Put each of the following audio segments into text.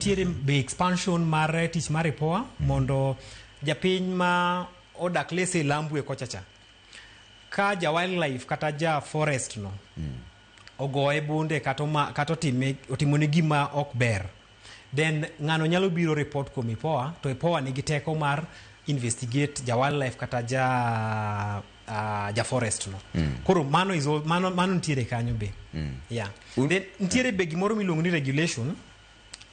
Nitiere be expansion mar tich mar IPOA mondo japiny ma odak lese Lambwe kocha cha ka ja wildlife kata ja forest no ogoye bunde kata kata otime otimone gima ok ber, then ng'ano nyalo biro report kuom IPOA, to IPOA nigi teko mar investigate ja wildlife kata ja forest no. Koro mano is all, mano nitiere kanyo be. Yeah. Then nitiere be gimoro miluongo ni regulation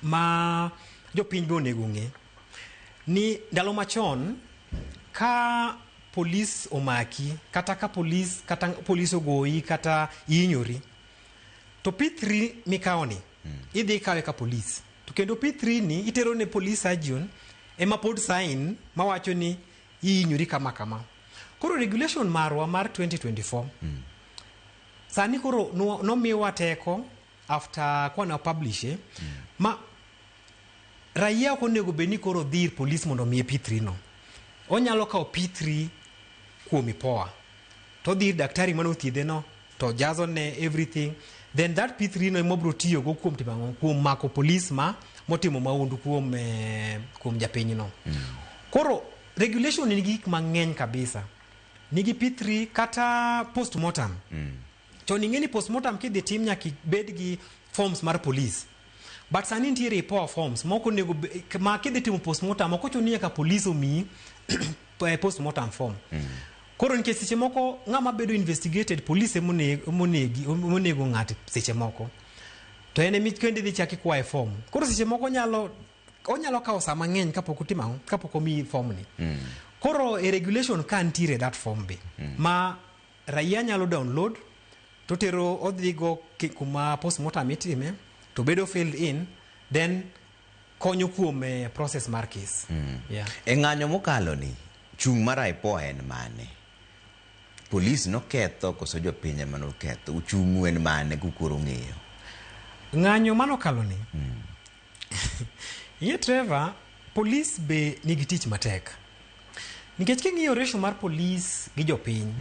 ma jopiny be onego ong'e ni ndalo machon ka polis omaki kata ka polis kata polis ogoyi kata ihinyori, to P3 mikawo ni idhi ikawe ka polis, to kendo P3 ni itero ne police surgeon ema pod sign mawacho ni ihinyori kama kama. Koro regulation marwa mar 2024 sani koro nomiwa teko after kwana publish ma raia ok onego bed ni koro dhi ir polis mondo omiye P3 no. Onyalo kawo P3 kuom IPOA to odhi ir daktari mane othiedhe no to jazo ne everything, then that P3 no ema obiro tiyogo kuom timo ang'o? Kuom mako polis ma motimo mahundu kuom japinyno. Koro regulation nigi gik mang'eny kabisa, nigi P3 kata postmortem. Chon ing'e ni postmortem kidhi tim nyaka ibed gi forms mar police, but sani nitiere IPOA forms mok onego ma kidhi timo postmortem ok ochuno ni nyaka police omiyi postmortem form. Koro nikech seche moko ng'ama bedo investigated, police emonego ng'ato, seche moko to en emi kendo idhi chak ikwaye form. Koro seche moko onyalo kawo saa mang'eny kapok otimo ang'o, kapok omiyi form ni. Koro e regulation ka nitiere that form be ma raia nyalo download to tero odhigo kuma postmortem itime to bedo filled in, then konyo kuom process mar case. Yeah. E ng'anyo mokalo ni, chung' mar IPOA en mane? Polis noketho koso jopiny ema noketho? Uchung'u en mane kukoro ng'eyo? Ng'anyo manokalo ni, ing'e Trevor, polis be nigi tich matek nikech king'iyo ratio mar polis gi jopiny.